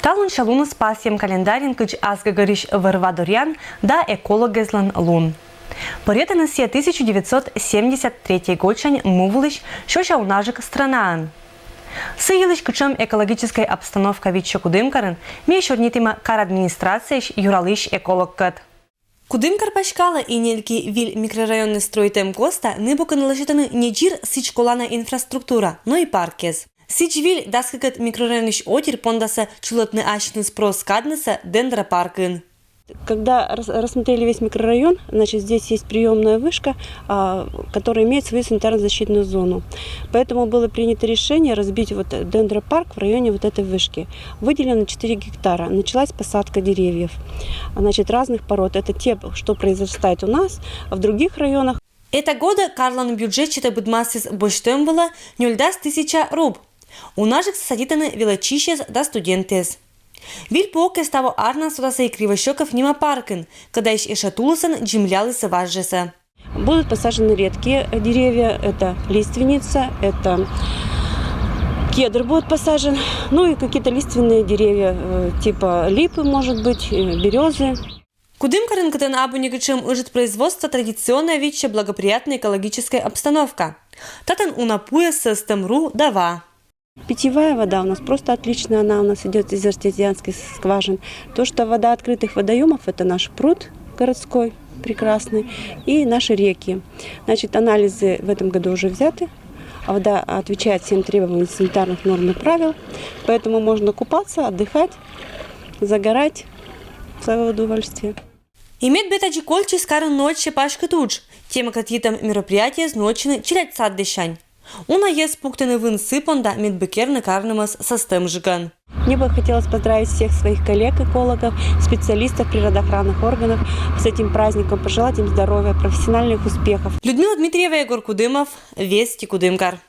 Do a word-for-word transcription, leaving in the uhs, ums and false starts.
Талун сё луныс пасйем календарьын кыдз ас гӧгӧрысь вӧр-ва доръян да экологъяслӧн лун. Пӧръятӧны сійӧ тысяча девятьсот семьдесят третьей годсянь му вылысь сёся унажык странаын. Сы йылысь, кутшӧм экологическӧй обстановка видзсьӧ Кудымкарын, ми сёрнитімӧ кар администрацияысь юралысь экологкӧд. Кудымкар паськалӧ, и нельки виль микрорайоннӧй стрӧитӧм коста ны бокын лӧсьӧдӧны не дзир сідз колана инфраструктура, но и паркъяс. Сідз, виль дас кыкӧд микрорайонысь отир пондасӧ чулӧтны ассьыныс прос каднысӧ дендропаркын. Когда рассмотрели весь микрорайон, значит, здесь есть приемная вышка, которая имеет свою санитарно-защитную зону. Поэтому было принято решение разбить вот дендропарк в районе вот этой вышки. Выделено четыре гектара. Началась посадка деревьев, значит, разных пород. Это те, что произрастает у нас, а в других районах. Эта года карлӧн бюджет сетӧ быдмасыс босьтӧм вылӧ нёльдас тысяча руб. Унажыксӧ садитӧны велӧдчысьяс да студентъяс. Виль пуокъяс таво арнас содасӧ и Кривощёков нима паркын, кӧдаысь эшӧ тулысын дземлялісны важъясӧ. Будут посажены редкие деревья. Это лиственница, это кедр будет посажен, ну и какие-то лиственные деревья, э, типа липы, может быть, э, березы. Кудымкарын, кытӧн абу некутшӧм ыджыд производство, традиционнӧя видзсьӧ благоприятнӧй экологическӧй обстановка. Татӧн уна пуяс, сӧстӧм ру да ва. Питьевая вода у нас просто отличная, она у нас идет из артезианских скважин. То, что вода открытых водоемов, это наш пруд городской, прекрасный, и наши реки. Значит, анализы в этом году уже взяты. А вода отвечает всем требованиям санитарных норм и правил, поэтому можно купаться, отдыхать, загорать в свое удовольствие. И медбӧр тадзи кольччис карын нуӧдсьӧ паськыд удж. Тіянкӧд йитӧм мероприятиеяс нуӧдчӧны челядь сад дырсянь. Уна йӧз пуктӧны вын сы понда, мед быд керны карнымӧс сӧстӧмджыкӧн. Мне бы хотелось поздравить всех своих коллег-экологов, специалистов природоохранных органов с этим праздником, пожелать им здоровья, профессиональных успехов. Людмила Дмитриева, Егор Кудымов, Вести, Кудымкар.